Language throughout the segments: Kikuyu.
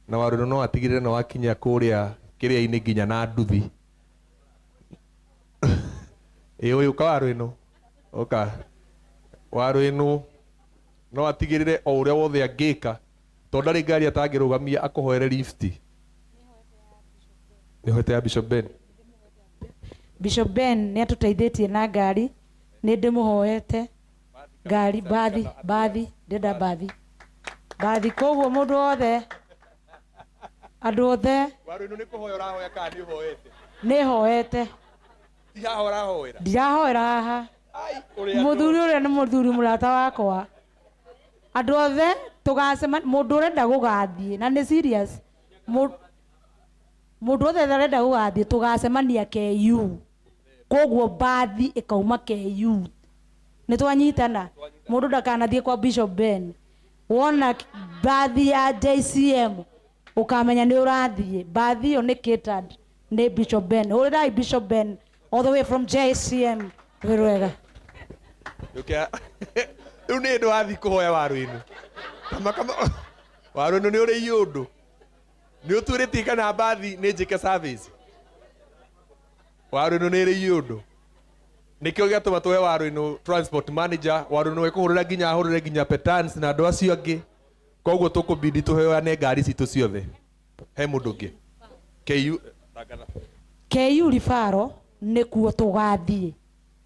Na Waruno no atigĩrĩre nĩ wakinya kũrĩa kĩrĩa-inĩ nginya na nduthi. Ĩ ũyũ ka Waruino ũka Waruino no atigĩrĩre o ũrĩa wothe angĩka tondũ ndarĩ ngari atangĩrũgamia akũhoere lift. Nĩ hoete ya Bishop Ben. Bishop Ben nĩ atũteithĩtie na ngari, nĩ ndĩmũhoete ngari, mbathi, mbathi, ndĩrenda mbathi, mbathi. Koguo mũndũ wothe, andũ othe. Waruino nĩ kũhoya ũrahoya kana nĩ ũhoete? Nĩ hoete. Ti haha ũrahoera? Ndirahoera haha. Ai, ũrĩa Mũthuri ũrĩa nĩ mũthuri mũrata wakwa. Andũ othe tũgacemania, mũndũ ũrenda gũgathiĩ, na nĩ serious, mũndũ wothe ũrenda gũgathiĩ tũgacemania KU. Koguo mbathi ĩkauma KU. Nĩ twanyitana? Mũndũ ndakanathiĩ kwa Bishop Ben. Wona mbathi ya JCM ũkamenya nĩ ũrathiĩ. Mbathi ĩyo nĩ catered nĩ Bishop Ben. Hũrĩrai Bishop Ben all the way from JCM. Wĩ rwega. Rĩu nĩ hĩndĩ wathiĩ kũhoya waru-inĩ. Kama kama waru-inĩ nĩ ũrĩ iũndũ. Nĩ ũtuĩrĩtie kana mbathi nĩ njĩke service. Waru-inĩ nĩ ĩrĩ iũndũ. Nĩkĩo gĩatũma tũhe waru-inĩ transport manager. Waru-inĩ ekũhũrĩra nginya ahũrĩre nginya Petans na andũ acio angĩ. Koguo tũkũbidi tũheane ngari citũ ciothe. He mũndũ ũngĩ. KU. KU Rifaro nĩkuo tũgathiĩ.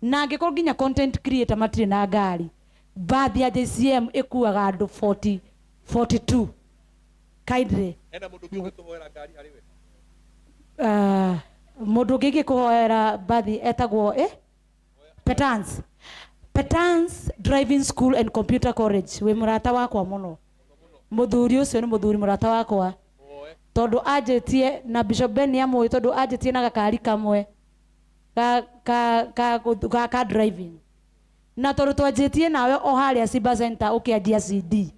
Na angĩkorwo nginya content creator matirĩ na ngari, mbathi ya JCM ĩkuaga andũ 40, 42. Kindly. Hena mũndũ ũngĩ ũngĩtũhoera ngari harĩ we? Mũndũ ũngĩ ingĩkũhoera mbathi etagwo eh? Petans. Petans Driving School and Computer College. Wĩ mũrata wakwa mũno. Mũthuri ũcio nĩ mũthuri mũrata wakwa. Tondũ anjĩtie na Bishop Ben nĩamũĩ tondũ anjĩtie na gakari kamwe ka, ka, ka, ka, ka driving. Na tondũ twanjĩtie nawe o harĩa Simba Center ũkĩanjia CD.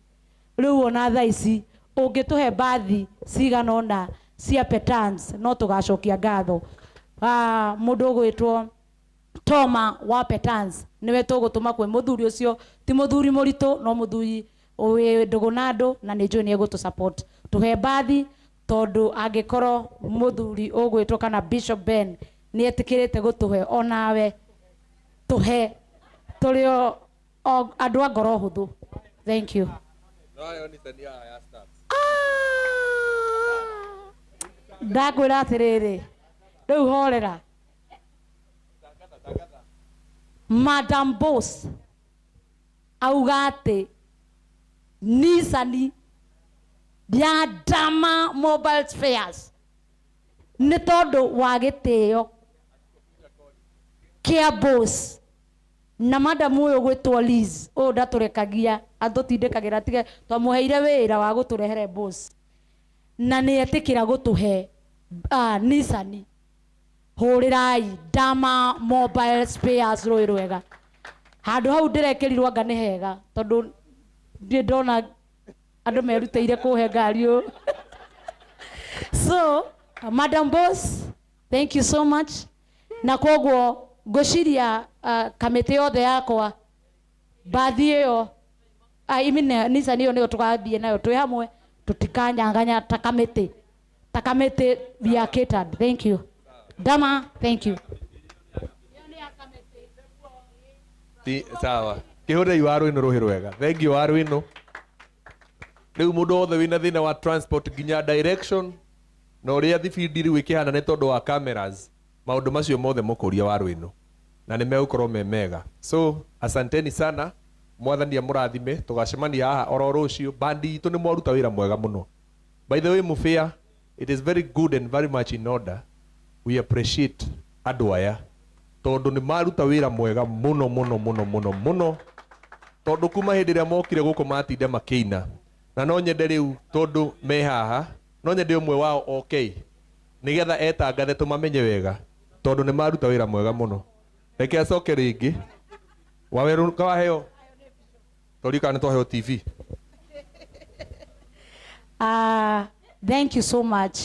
Rĩu ona thaa ici ũngĩtũhe mbathi cigana ũna cia Petans no tũgacokia ngatho. Mũndũ ũgwĩtwo Toma wa Petans nĩwe tũgũtũma kwĩ mũthuri ũcio. Ti mũthuri mũritũ no mũthuri wĩ ndũgũ na andũ na nĩ njũĩ nĩ egũtũ support. Tũhe mbathi tondũ angĩkorwo mũthuri ũgwĩtwo kana Bishop Ben nĩ etĩkĩrĩte gũtũhe onawe tũhe tũrĩ o andũ a ngoro hũthũ. Thank you. Ndakwĩra atĩrĩrĩ, rĩu horera. Madam Boss auga atĩ Nissan ya Dama Mobile Spares nĩ tondũ wa gĩtĩo kĩa boss na madam ũyũ gwĩtwo Liz ũyũ ndatũrekagia atũtindĩkagĩra tige twamũheire wĩra wa gũtũrehere boss na nĩ etĩkĩra gũtũhe Nissan. Hũrĩrai Dama Mobile Spares rũĩ rwega. Handũ hau ndĩrekĩrirwo anga nĩ hega tondũ ndirĩ ndona andũ merutĩire kũhe ngari ũũ. So, Madam Boss, thank you so much. Na koguo ngwĩciria kamĩtĩ yothe yakwa mbathi ĩyo, I mean, Nissan ĩyo nĩyo tũgathiĩ nayo twĩ hamwe, tũtikanyang'anya ta kamĩtĩ. Ta kamĩtĩ, we are catered. Thank you. Dama, thank you. Ti sawa. Kĩhũrĩrei waru ĩno rũhĩ rwega. Thank you waru ĩno. Rĩu mũndũ wothe wĩna thĩna wa transport nginya direction na ũrĩa thibindi rĩu ĩkĩhana nĩ tondũ wa cameras, maũndũ macio mothe mũkũria waru ĩno na nĩ megũkorwo me mega. So asanteni sana, Mwathani amũrathime, tũgacemania haha oro rũciũ. Bandi itũ nĩ mwaruta wĩra mwega mũno. By the way Mũbĩa, it is very good and very much in order we appreciate andũ aya tondũ nĩ maruta wĩra mwega mũno mũno mũno mũno mũno tondũ kuma hĩndĩ ĩrĩa mokire gũkũ matinda makĩina na no nyende rĩu tondũ me haha no nyende ũmwe wao oke nĩgetha etangathe tũmamenye wega tondũ nĩ maruta wĩra mwega mũno. Reke acoke rĩngĩ. Wawerũ kawaheo Tori kana nĩ twaheo TV. Thank you so much.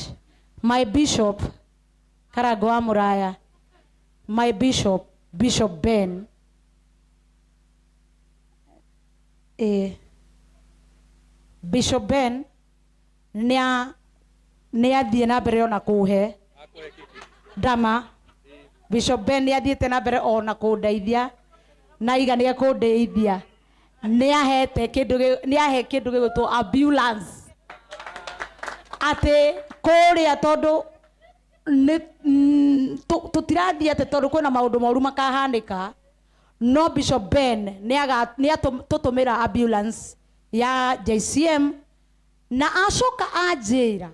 My bishop, Karango wa Muraya, my bishop, Bishop Ben. Bishop Ben nĩ Nĩ athiĩ na mbere ona kũhe ndama. Bishop Ben nĩ athiĩte na mbere ona kũndeithia na iga nĩ ekũndeithia. Nĩ ahete kĩndũ, nĩ ahe kĩndũ gĩgwĩtwo ambulance atĩ kũrĩa tondũ nĩ tũtirathiĩ atĩ tondũ kwĩna maũndũ moru makahanĩka, no Bishop Ben nĩ atũtũmĩra ambulance ya JCM na acoka anjĩra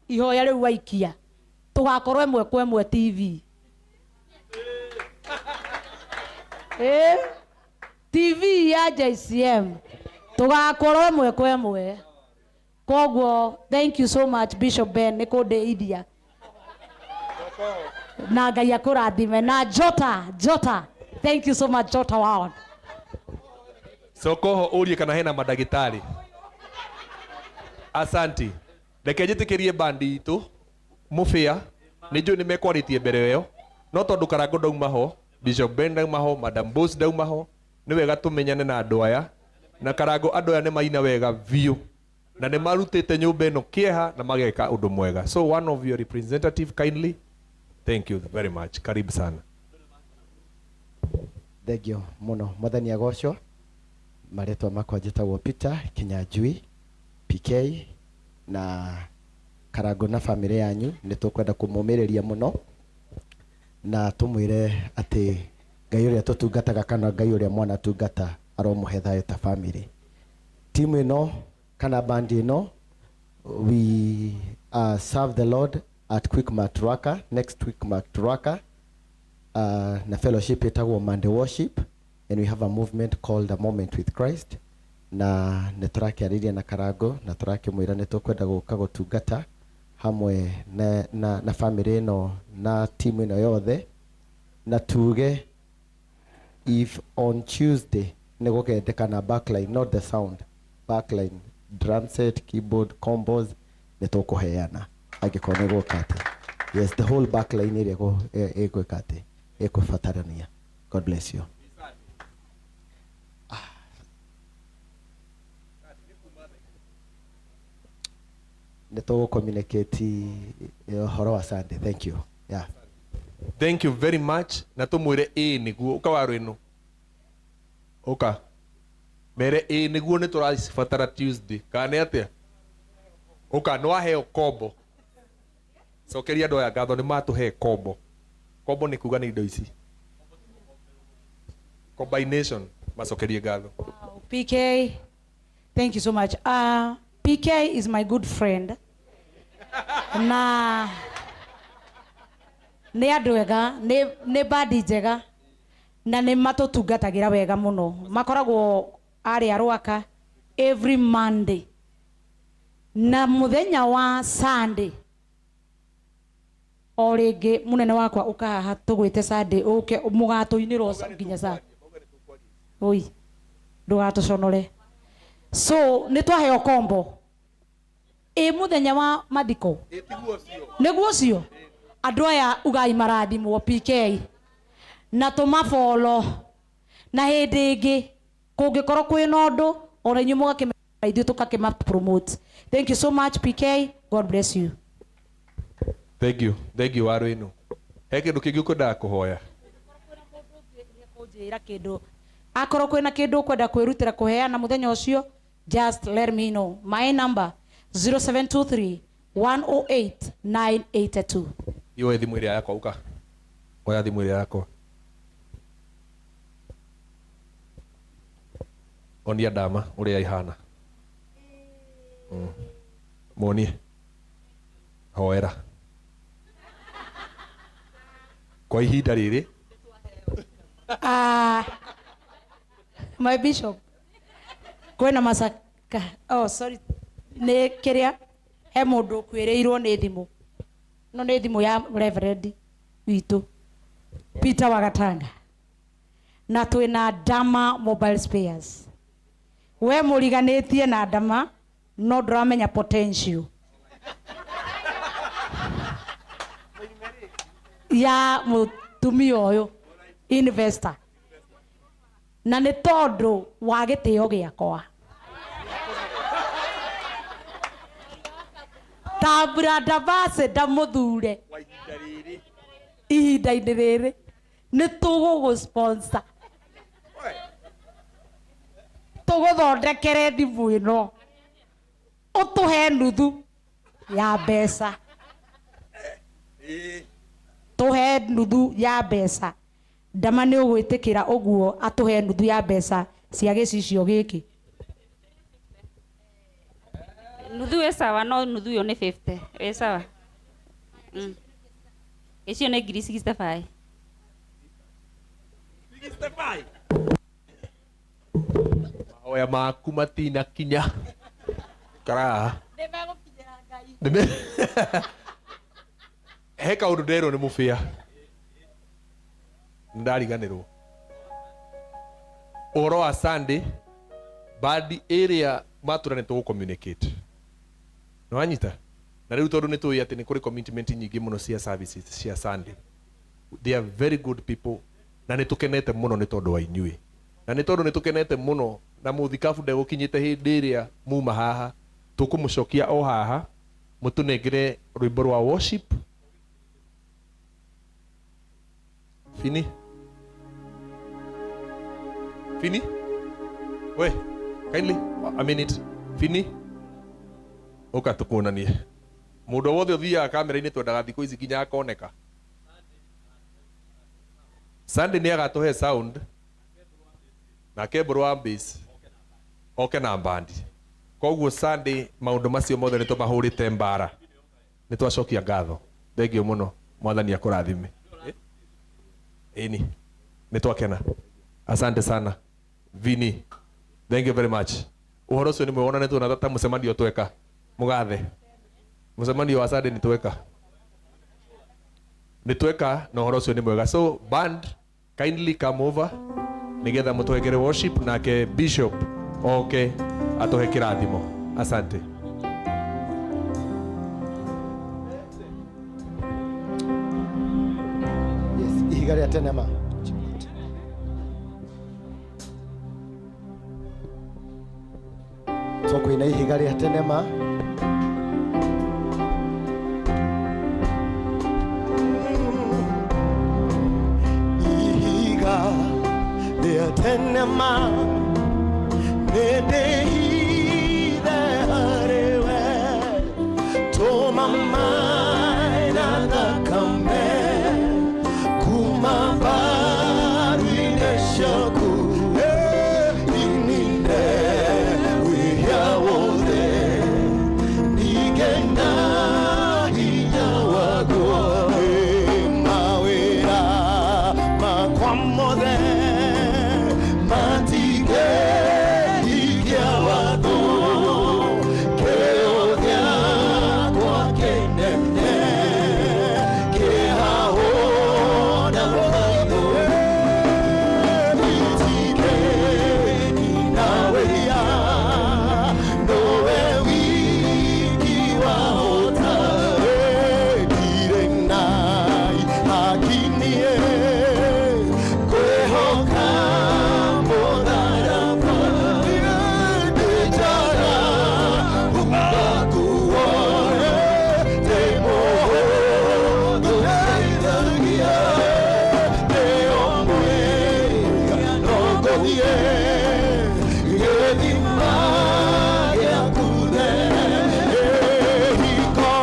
ihoya rĩu waikia tũgakorwo ĩmwe kwa ĩmwe TV. TV ya JCM tũgakorwo ĩmwe kwa ĩmwe. Koguo thank you so much, Bishop Ben, nĩ kũndĩithia na Ngai akũrathime. Na Jota, Jota, thank you so much, Jota World. Sokoho urie kana hena mandagĩtarĩ. Asanti. Reke njĩtĩkĩrie bandi itũ mũbĩa, nĩ njũĩ nĩ mekwarĩtie mbere ĩyo, no tondũ Karango ndauma ho, Bishop Ben ndauma ho, Madam Boss ndauma ho, nĩ wega tũmenyane na andũ aya. Na Karango, andũ aya nĩ maina wega biũ na nĩ marutĩte nyũmba ĩno kĩeha na mageka ũndũ mwega. So one of your representative, kindly. Thank you very much. Karibu sana. Thengio muno. Mwathani agocwo. Marĩtwa makwa njĩtagwo Peter Kinyanjui PK, na Karango na famĩlĩ yanyu nĩ tũkwenda kũmũmĩrĩria mũno na tũmwĩre atĩ Ngai ũrĩa tũtungataga kana Ngai ũrĩa mwanatungata aromũhe thayũ ta famĩlĩ. Timu ĩno kana bandi ĩno, we serve the Lord at Quickmart Ruaka, next Quickmart Ruaka, na fellowship ĩtagwo Monday Worship, and we have a movement called A Moment with Christ. Na nĩ tũrakĩarĩria na Karango na tũrakĩmwĩra nĩ tũkwenda gũka gũtungata hamwe na famĩlĩ ĩno na timu ĩno yothe, na tuge if on Tuesday nĩ gũkendekana backline, not the sound, backline, drum set, keyboard, combos, nĩ tũkũheana angĩkorwo nĩ gũka atĩ yes, the whole backline ĩrĩa ĩgwĩka atĩ ĩkũbatarania. God bless you. Nĩ tũgũ communicate ũhoro wa Sunday. Thank you, yeah. Thank you very much. Na tũmwĩre ĩĩ nĩguo ũka waru ĩno, ũka mere ĩĩ nĩguo nĩ tũracibatara Tuesday kana nĩ atĩa. Ũka nĩ waheo kombo. Cokeria andũ aya ngatho, nĩ matũhe kombo. Kombo nĩ kuga nĩ indo ici combination. Macokerie ngatho. Wow, PK, thank you so much. PK is my good friend. Na nĩ andũ ega, nĩ bandi njega na nĩ matũtungatagĩra wega mũno. Makoragwo arĩa Rwaka every Monday na mũthenya wa Sunday. O rĩngĩ mũnene wakwa ũka haha tũgwĩte Sunday ũke mũgatũinĩrwo nginya sa oi ndũgatũconore. So nĩ twaheo kombo ĩ mũthenya wa mathiko nĩguo ũcio andũ aya ugai marathimwo PK na tũmabolo na hĩndĩ ĩngĩ kũngĩkorwo kwĩna ũndũ ona inyuĩ mũgakĩmenya ithuĩ tũgakĩma promote. Thank you so much, PK. God bless you. Thank you, thank you. Waru ĩno he kĩndũ kĩngĩ ũkwendaga kũhoya? Kũnjĩra kĩndũ, akorwo kwĩna kĩndũ ũkwenda kwĩrutĩra kũheana mũthenya ũcio, just let me know. My number 0723 108 982. Iwoe thimũ ĩrĩa yakwa. Ũka oya thimũ ĩrĩa yakwa. Onia ndama ũrĩa ihana. Muonie. Hoera kwa ihinda rĩrĩ. Ah, my bishop, kwĩna macaka, oh sorry, nĩ kĩrĩa he mũndũ ũkuĩrĩirwo nĩ thimũ. No nĩ thimũ ya reverend witũ Peter Wagatanga, na twĩna Dama Mobile Spares. We mũriganĩtie na Dama no ndũramenya potential ya mũtumia ũyũ investor, na nĩ tondũ wa gĩtĩo gĩakwa. Ta Ta brand ambassador mũthure ihinda-inĩ rĩrĩ nĩ tũgũgũ sponsor, tũgũthondekere thimũ ĩno, ũtũhe nuthu ya mbeca, tũhe nuthu ya mbeca. Ndama nĩ ũgwĩtĩkĩra ũguo atũhe nuthu ya mbeca cia gĩcicio gĩkĩ? Nuthu ĩ sawa, no nuthu ĩyo nĩ 50 ĩ sawa. Icio nĩ ngiri 65. Mahoya maku matinakinya karaha. He kaundu nderwo nĩ mũbĩa ndariganĩrwo ũhoro wa Sunday bandi ĩrĩa matũra nĩ tũgũ communicate nĩwanyita. Na rĩu tondũ nĩ tũĩ atĩ nĩ kũrĩ commitment nyingĩ mũno cia services cia Sunday, they are very good people, na nĩ tũkenete mũno nĩ tondũ wa inyuĩ, na nĩ tondũ nĩ tũkenete mũno na mũthikabu ndegũkinyĩte hĩndĩ ĩrĩa muma haha tũkũmũcokia o haha mũtũnengere rwĩmbo rwa worship. Fini Fini, we kindly a minute. Fini, ũka tũkuonanie mũndũ wothe ũthiaga kamera-inĩ twendaga thikũ ici nginya akoneka. Sunday nĩ agatũhe sound na kebro wa bass oke na bandi. Koguo Sunday maũndũ macio mothe nĩ tũmahũrĩte mbara, nĩ twacokia ngatho. Thank you mũno, mwathani akũrathime. Ĩni nĩ twakena, asante sana Vini, thank you very much. Ũhoro ũcio nĩ mwega ona nĩ tuona ta mũcemanio tweka mũgathe mũcemanio wa Sunday nĩ tweka nĩ tweka na ũhoro ũcio nĩ mwega. So band, kindly come over nigetha mũtũhengere worship, nake bishop oke atũhe kĩrathimo. Asante. Yes, ihiga rĩa tene ma. Tũkwĩna ihiga rĩa tene ma. Ihiga rĩa tene ma nĩndĩhithe harĩ we, tũma maĩ na thakame kuma mbaru-inĩ ciaku, inine wĩhia wothe, ningĩ na hinya waguo. Mawĩra makwa mothe matingĩhingia watho, kĩo gĩakwa kĩnene kĩhahũra maitho, itingĩnina wĩhia, nowe wiki wahota. Ndirĩ na hakiniĩ kwĩhoka mũtharaba, ndĩnjaga nguo ndĩ mũhũthũ ndeithagia, ndĩo mwĩga no ngũthiĩ gĩthima gĩaku hingo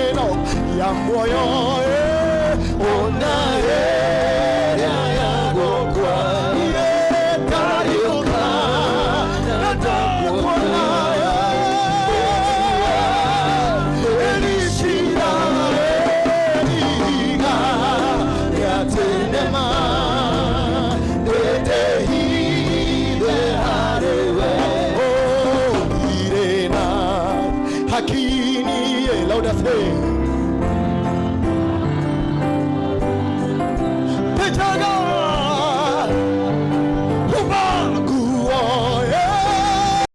ĩno ya muoyo, ona ĩrĩa ya gũkua, ndariũka na ndakuona, ĩricira ihiga rĩa tene ma ndĩndĩhithe harĩ we. Ndirĩ na hakiniĩ, louder say.